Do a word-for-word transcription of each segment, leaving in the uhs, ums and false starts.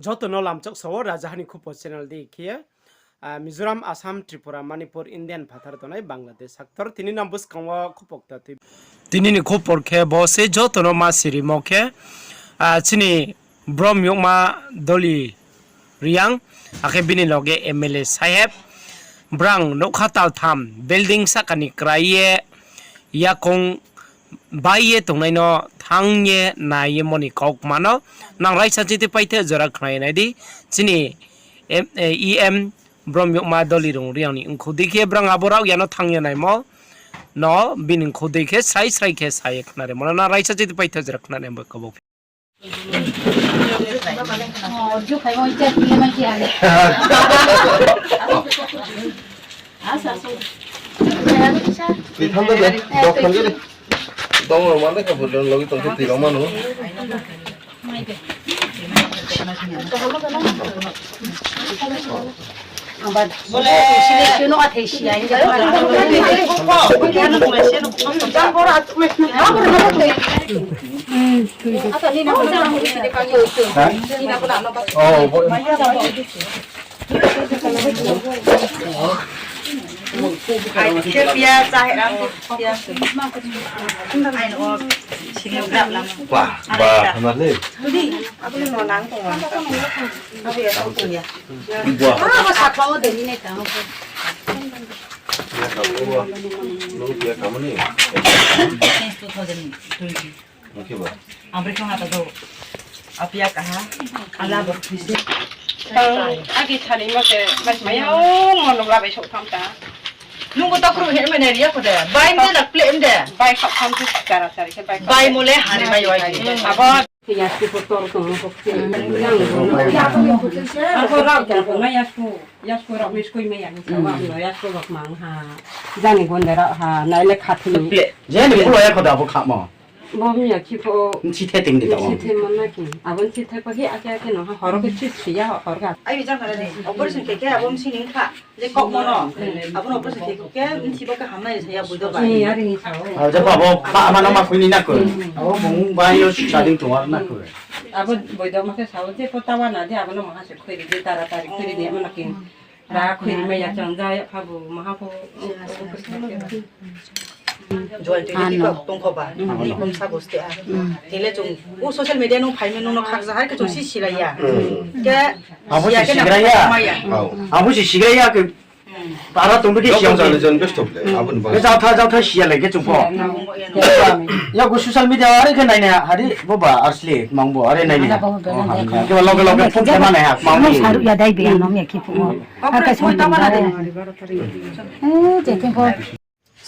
Joto no lamchok sao Rajaha ni Khupo channel di khe, ah, Mizoram, Assam, Tripura, Manipur, Indian phathar tongnai Bangladesh haktor. Tini nang buskang wo khupok ta tui. Tini ni khupor khe bo se joto no ma sirimo khe, ah, chini Brom Yokma Doli Riang, akhe bini loge M L A saheb, brang nougkha taltham building sahka ni krai ye, yakong bai ye tongnai no thanng ye nai ye moni kaukma no nang raisa chiti paithe jora khna ye nai di. Chini em-, eh, E M Brom Yokma Doli Rung Riang ni ongkhu dei khe brang abo rao ya no thanng ye naimo no bini ongkhu dei khe srai srai khe sa ye khna rimo no nang raisa chiti paithe jora khna nai bo kabo. Tui tham da de, dok tham de. Dong rao ma le kha bo, logi tong khe tui rao ma no. Ba, ba, hamar le. Ba. Nung pia kamani. Since two thousand twenty. Oke ba. Ang brekhe hata do. Apia kaha. Ala bo khisi. Agi thani mo se, mas maya, mo nung labai sok tham ta. Nung bo takru he mene ria ko de. Bai mene na play de. Bai sok tham tu chara chari khe bai. Bai mo le hari mai wai. Abo. Yasku kotor tong kok se. Ako rao tong ko na yasku. Yasku rao ni skui mai ya ni sa wa no yasku rao mang ha. Jani gonda rao ha, nai le khathini. Jani kulo ya khoda bo khamo. Bo mi ya khi pho. Nchi the ting di ta. Nchi the mo na ki. Abo nchi the pho hi ake ake no ha, horo ke chit si ya hor ka. Ai bi jang kha ni. Operation khe khe abo msi ni kha. Je kok mo no. Abo no operation khe khe nchi bo ka hamnai sa ya buido ba. Ni ari ni sa. Abo je abo kha ma no ma khui ni na ko. Abo bung ba yo sa ding tong ar na ko. Abo boido ma khe sao je pho tawa na di, abo no maha se khui ri di, tara tari khui ri di, abo no king. Ra khui ri mai ya chang ja ya pha bo, maha pho. Join to ni pa tong kho ba. Ni pon sa bo ste a. Tile chung, o social media nung phai mi nung no khakcha hai khe chung si silai ya. Khe abo si sigra ya. Abo si sigra ya khe. Para tong bidi siang jani jon besto ble. Abo ni ba. Khe jatha jatha siya lai khe chung pho. Ya go social media are khe nai nai hari bo ba arsli mang bo are nai nai. Khe ba loge loge phone khe ma nai ha mang ni. Saru ya dai be ang nom ya khe phumo. Aka song ta ma na de. Eh, je khe pho.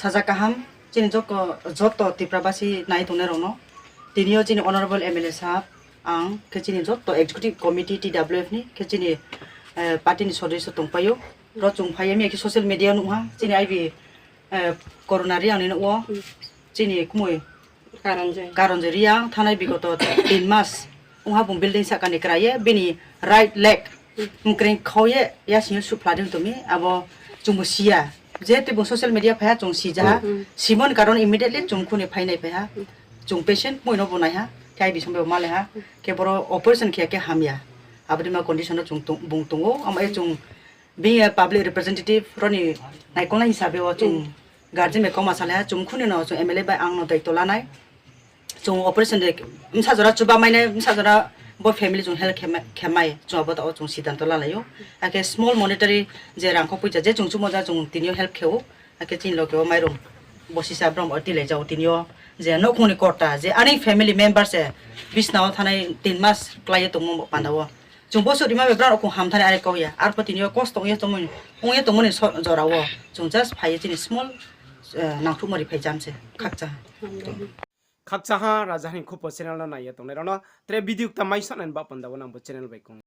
Saja kaham, chini joto, joto Tripura basi nai tongnai rao no. Tini yo chini Honorable M L A sahab, ang khe chini joto Executive Committee T W F ni, khe chini, eh, party ni sodosyo tongpai ou. Ro chung phai ye mi khe social media nuh ha, chini I B, eh, Corona Riang ni nuh wo, chini kmoi Karanjoy. Karanjoy Riang thanai bigoto tin mas ong ha bung building sahka ni krai ye, bini right leg mkreng khau ye, yasing yo suhphla dei tong mi, abo chung bo siya. Jehetu bung social media phai ha, chung sija ha. Simo ni karon immediately chung khuni phainai phai ha. Chung patient moi no bo nai ha, khe I B song bai bo malai ha. Khe boro operation khe ya khe hamya. Abo dei ma condition no chung tong, bung tong ou, ama ye chung Being a public representative, roni naikolnai hisabe wo chung guardian bai kauma salai ha, chung khuni no chung M L A bai ang no daito lanai. Chung operation de bsa jora chuba mai nai, bsa jora bo family chung help khe mai, khe mai, chung abo taoh wo chung siddhanto lalai ou. Akhe small monetary je rang kho poicha je chung chumo ja chung tini yo help khe ou. Akhe chini loge wo mairung bo sisa brom o tilai jao tini yo je nouhkhong ni korta je ani family member se bisna wo thanai tin mas klái ye tongmo panda wo. Chung bo suh rima bai brao rao kong hamthani are kau ya. Arphuh tini yo kosto ong ye tongmo ni, ong ye tongmo ni so-, jora wo. Chung just phai ye chini small, eh, nangthouhmo ri phai jam se. Khakcha ha. Khakcha ha, Raja Hani Khupo channel no nai ye tongnai rao no. Tre video kta mai sonai ni bah panda wo nang bo channel bai kong.